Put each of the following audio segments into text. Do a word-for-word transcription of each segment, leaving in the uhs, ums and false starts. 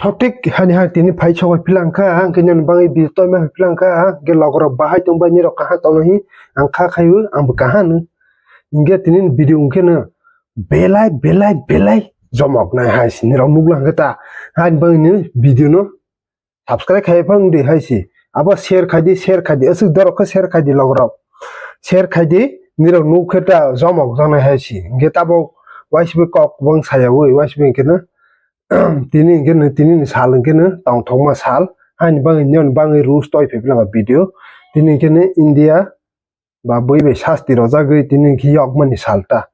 Thotik hani ha tini phai sogwi philangkha, ang khe nini bagwi bi toima philangkha, ang khe logorok bahai tong bai nirok kaham tongno hi ang kha khaio, ang bo kaham no. Hingkhe tini video hingkhe no belai, belai, belai jomok nai hai si nirok nukla hingkhe ta. Hani bagwi ni video no subscribe khai phang di hai si. Abo share khai di, share khai di, aswk dorok khe share khai di logorok. Share khai di, nirok nuk khe ta jomok jaknai hai si. Hingkhe tabok waisibwi kok bang sayawi, waisibwi hingkhe no tini hingke no, tini ni sal hingke no tongthokma sal, haini bagwi nini bagwi rules toi phaiphilama video. Tini hingke no India ba bui bai sasti rojagwi tini hingke yokmani sal ta.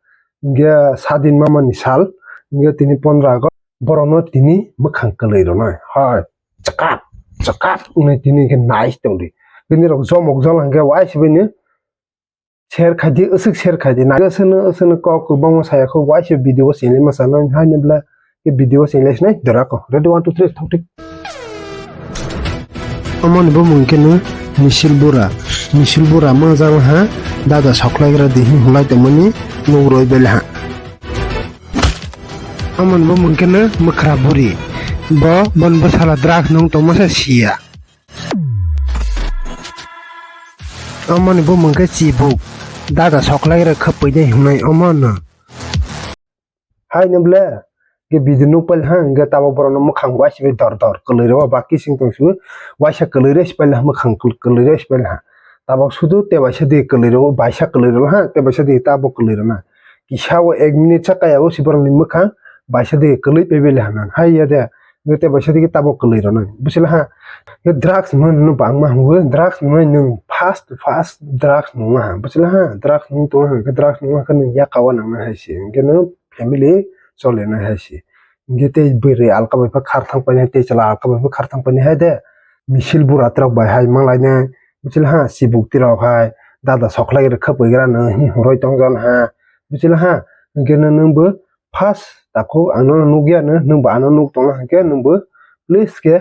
Hingke sadin mamani sal, hingke tini pondro August. Borokno tini mwkhang kwlwi rwnai. Hai, chakap, chakap wnwi tini hingke nai tongdi. Bini rok jomok jala hingke waisibwini share khai di, aswk share khai di. Nai aswkno, aswkno kok kwbangma saya kho, waisa video o chenglaima sana, haino bla, ke video o chenglai sinai, dora ko. Ready, one, two, three, thok thik. Omo ni bumung khe no Misil Bura. Misil Bura mangjak ha, dada soklaigra di hin hulai tongmani, nuk roi bele ha. Omo ni bumung khe no Mwkhra Buri. Bo, bon bwsala drugs nung tongma sa siya. Omo ni bumung khe Chibuk. Dada soklai rw khapui de hwnwi omo no. Hai no ble, ge video nuk pal ha, ge tabo borok no mwkhang waisa bai dor dor kwlwi rw ba kising tong su, waisa kwlwi rw si pal ha, mwkhang kwlwi rw si pal ha. Tabo sudu te waisa di kwlwi rw, baisa kwlwi rw ha, te waisa di tabo kwlwi rw na. Kisa o ek minute sa kaya o si borok ni mwkhang, baisa di kwlwi pe bele ha na. Hai ya de, Nge te bai sadi ke tabok kwlwi rwnai. Bwswla ha. Nge drugs no no bangma hwnwi, drugs no nwng fast fast drugs no ha. Bwswla ha, drugs no tong ha, drugs no ha khe nwng yakao nang nai hai se. Nge no family chole nai hai se. Nge te bwrwi alka bai pha khar thang pai nai, te chwla alka bai pha khar thang pai nai hai de. Misil bura trok bai hai manglai nai. Bwswla ha, sibuk tirok hai. Dada soklai rwkha pui gra no hi hwnwi tong jan ha. Bwswla ha. Nge no nwng bo First takhuk ang nono nukya no, nwng bo ano nuk tongna hwnkhe nwng bo please khe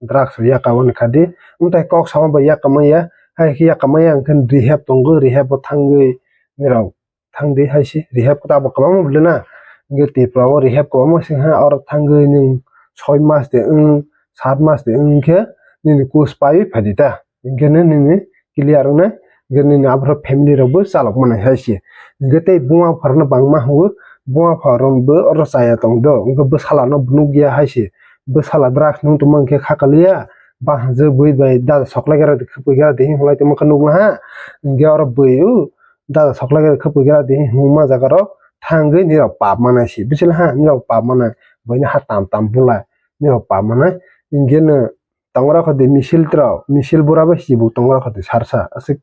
drugs rw yakao ni kha di. Mwtai kok sama bai yakama ya, hai khe yakama ya hwnkhe rehab tongo, rehab o thangwi nirok thang di hai se. Rehab khe tabok kwbangma bwle na, hwnkhe Tripura o rehab kwbangma se ha, oro thangwi nwng soi mas de wng, sat mas de wng khe nini course paiwi phai di ta. Hingke no nini clear wngnai, hingke nini aphuru family rok bo chalok manai hai se. Hingke tei buma pharno bangma hwngo, buma pharno bo oro chaya tong do, hingke bwsala no bo nukya hai se. Bwsala drugs nung tongma hingke kha kaliya, bahai je bui bai dada soklai gra de, khapui gra de, hinlai tongma khe nukla ha. Hingke oro bui o dada soklai gra de, khapui gra de, hingma jaga rok thangwi nirok pap manai se. Bwswla ha, nirok pap manai, buini ha tam tam bulai, nirok pap manai. Hingke no tongra kho de misil trok, misil bura bai sibuk tongra kho de sarsa, aswk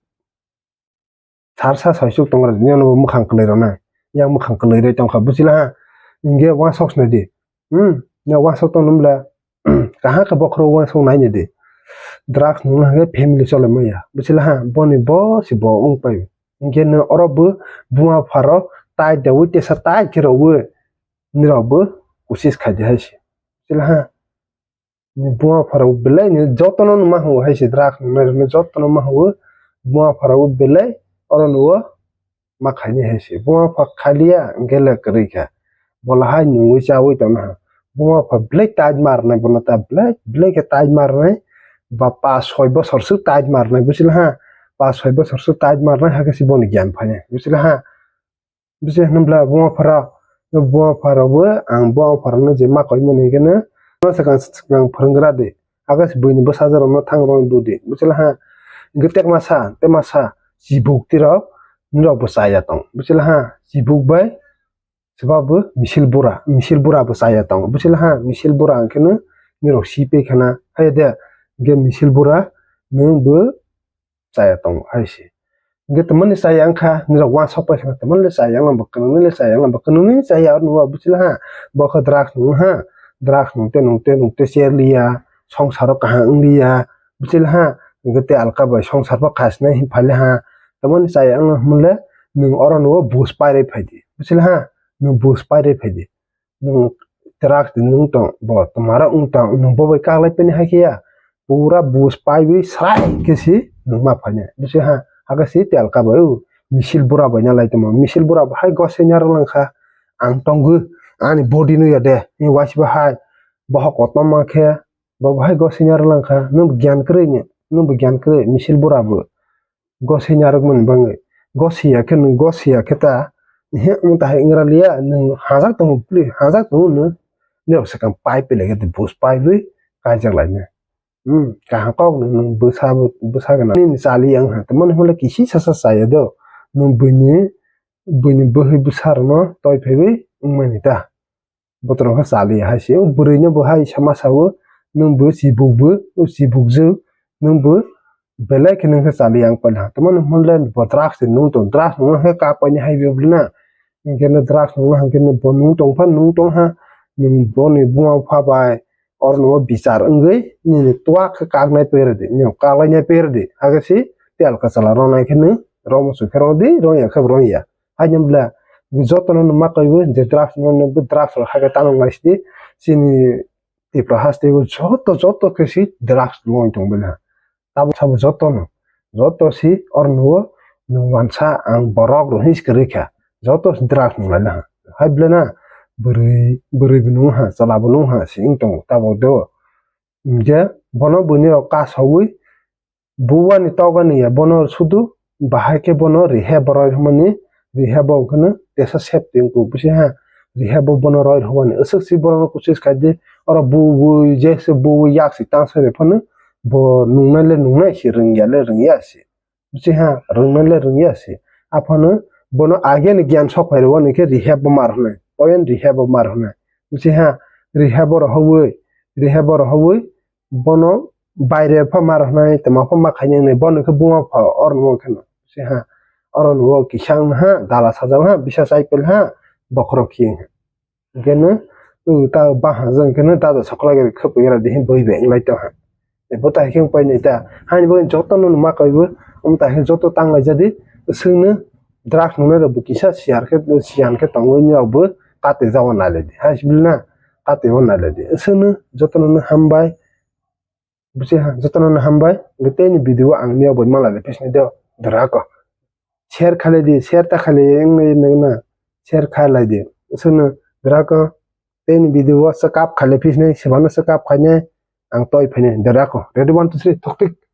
sarsa soisuk tongra de, nini bo mwkhang kwlwi rwnai, yang mwkhang kwlwi rwi tongkha, bwswla ha, hingke uansok sinai di, hmm, nini uansok tong nung bwla, kaha khe bokhorok uansok nai nai di, drugs nung nai hwnkhe family chole maya, bwswla ha, boni bo se bo wng pai, hingke no oro bo buma pharo tai dawi tesa tai khe rw nirok bo kusis khai di hai se, bwswla ha. Buma pharao belai ni jotono ma hwngo hai se drugs nungnai rokno jotono ma hwngo buma pharao belai oro nuo ma khaini hai se buma pha khaliya hwnkhe le kwrwi kha bola hai nungwi chawi tongno ha buma pha belai tight ma rwnai bono ta belai belai khe tight ma rwnai ba pas soi bosor swk tight ma rwnai buchila ha pas soi bosor swk tight ma rwnai hakhe se bono giyan phainai buchila ha. Bisi hwnbwla buma phara, buma phara bo ang buma phara no je ma koi mani hwnkhe no, no swkang swkang phwrwnggra di, abo se buini bwsajwk rokno thang rwna di, bwswla ha, hwnkhe tekma sa, tekma sa, chibuk tirok, nirok bo chaya tong, bwswla ha, chibuk bai, swba bo misil bura, misil bura bo chaya tong, bwswla ha, misil bura hwnkhe no, nirok si paikhana, hai de, hwnkhe misil bura, nwng bo, chaya tongo hai se. Hingke tamani chaya wngkha, nirok uansok pai kheno tamani le chaya wngma bo, kwrwngni le chaya wngma bo, kwrwngni chaya oro nukha bwswla ha, bo khe drugs nung ha, drugs nung te nung te nung te cher liya, songsaro kaham wng liya, bwswla ha, hingke te alka bai songsar bo kha sinai hin phaile ha, tamani chaya wngma hwnle nwng oro nukha bus pairwi phai di, bwswla ha, nwng bus pairwi phai di. Nwng drugs di nwng tong, bo twmaro wng tong, nwng bo bai kaklai pini hai khe ya. Pura bus paiwi srai khe si nwng ma phainai. Bisi ha, hakhe si telka bai, o, misil bura bai nalai tongma. Misil bura bo hai gosei narwk langkha. Ang tongwi, ani body no ya de, ni waisa bo hai. bohok kotorma khe, bo bahai gosina rwlang kha, nwng bo gyan kwrwi ni, nwng bo gyan kwrwi, misil bura bo gosina rwkmani bagwi, gosiya khe nwng gosiya khe ta, he, omo tahai wngra liya, nwng hajak tongo, please, hajak tongo nwng, nirok swkang pipe pele khe bus pipe wi kaijak lai nai. Hmm, kaham kok nwng, nwng bwsa, bwsa gana. Nini chali yang ha, tamani hwnle kisi sasa chaya do. Nwng buini, buini bwhwi bwsa rokno toi phaiwi wngmani ta. Botorok khe chali hai se. O bwrwi no bo hai sama sao, nwng bo chibuk bo, o chibuk jwk, nwng bo belai khe nwng khe chali yang paila. Tamani hwnle bo drugs se nung tong, drugs nung khe kak paini hai bebli na. Hinkhe no drugs nung hwnkhe no bo nung tong pha, nung tong ha. Nwng boni buma bupha bai oro no bichar wngwi nini twak khe kaknai pera di, nini kaklainai pera di. Hakhe se tel kwchwla rwnai khe nwng rw muchung khe rw di, rwngya khe bo rwngya. Haino bwle jotono no ma kaiwi je drugs no, no drugs rok hakhe tamo nai sidi, chini Tripura haste o joto, joto khe si drugs loi tong bwle. Tabuk sabo joto no, joto si oro no nwng wansa ang borok rok hinwi se kwrwi kha, joto si drugs nung lai ha. Hai bwle na bwrwi, bwrwi bo nung ha, chwla bo nung ha si wng tongo tabuk de o. Hinkhe bono buini rok kasawi Buwani togani ya bono sudu bahai khe bono rehab roi hwnmani, rehab o hwnkheno tesa sep tongkhu bwswi ha, rehab o bono roi hwnmani. Aswk si bono kuchis khai di, oro buwi je se buwi yak si tang sari phano bo nungnai le nungnai si, rwngya le rwngya si. Bwswi ha, rwngnai le rwngya si. Aphano bono age ni giyan sok phai rwani khe rehab o mar hwnai, oyan rehab o mar hwnai. Bwswi ha, rehab o rohowui, rehab o rohowui, bono baire pha ma rwnai, tma pha ma khainai, bono khe buma pha oro nugo kheno. Se ha, oro nugo kisang ha, dala sajak ha, bisa cycle ha, bokhorok khiyang ha. Hinkhe no, ta baha jang khe no, dada sokla gari khapui gra di hin boi bai wng lai tong ha. Bo ta hinkhe wng pai nai ta, haini bagwi joto no ma kaibo, um ta hinkhe joto tang lai jadi, swng no drugs nungnai rok bo kisa siyan khe, siyan khe tongwi ni rok bo kate jago nai lai di. Hai sibili na, kate bo nai lai di. Swng no joto no hambai. Busi ha, jotono no hambai. Hwnkhe tei ni video ang nio bai malai phisni do drako. Share khalai di, share ta khalai wng nai nang na. Share khalai di. Sono drako tei ni video o subscribe khalai phisni, sebano subscribe khainai ang toi phainai drako. Ready, one, two, three, thok tik.